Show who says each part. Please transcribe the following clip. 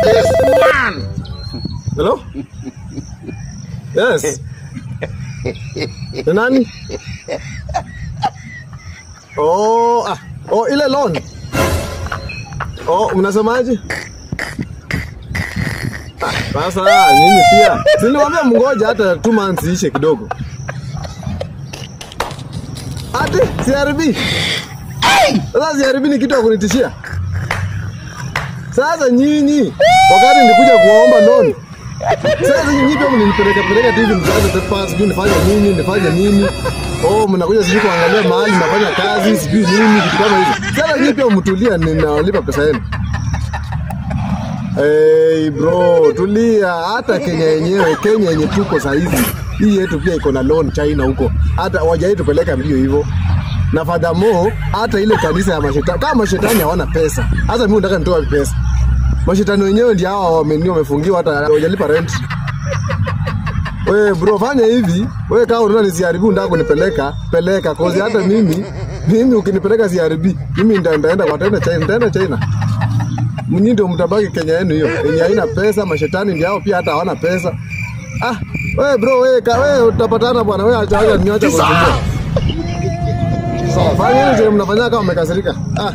Speaker 1: This man. Hello? Yes. Ni nani? Oh, ah. Oh, ile loan. Oh, mnasemaje? Sasa nyinyi pia. Si niliwaambia mngoje hata 2 months ishe kidogo. Ati CRB. Sasa CRB ni kitu ya kunitishia. Sasa nyinyi wakati nilikuja kuwaomba loan. Sasa nyinyi pia mnanipeleka peleka tu hivi mzazi papers, sijui nifanye nini, nifanye nini. Oh, mnakuja sijui kuangalia mahali nafanya kazi, sijui nini, kitu kama hizo. Sasa nyinyi pia mtulia, ninalipa pesa yenu. Hey bro, tulia. Hata Kenya yenyewe, Kenya yenye tuko saa hizi, hii yetu pia iko na loan China huko. Hata hawajai tupeleka mbio hivyo. Na furthermore, hata ile kanisa ya mashetani, kama mashetani hawana pesa, hata mimi nataka nitoe pesa. Mashetani wenyewe ndio hawa wamefungiwa, hata hawajalipa rent. We bro, fanya hivi, we kama unaona ni CRB unataka kunipeleka, peleka, cause hata mimi ukinipeleka CRB, mimi nitaenda kwa tena China, nitaenda China. Mnyi ndio mtabaki Kenya yenu hiyo yenye haina pesa, mashetani ndio hao pia hata hawana pesa. Ah, we bro, we we utapatana bwana, we acha acha niacha kusumbua. Sawa, fanya nini mnafanya kama mmekasirika? Ah.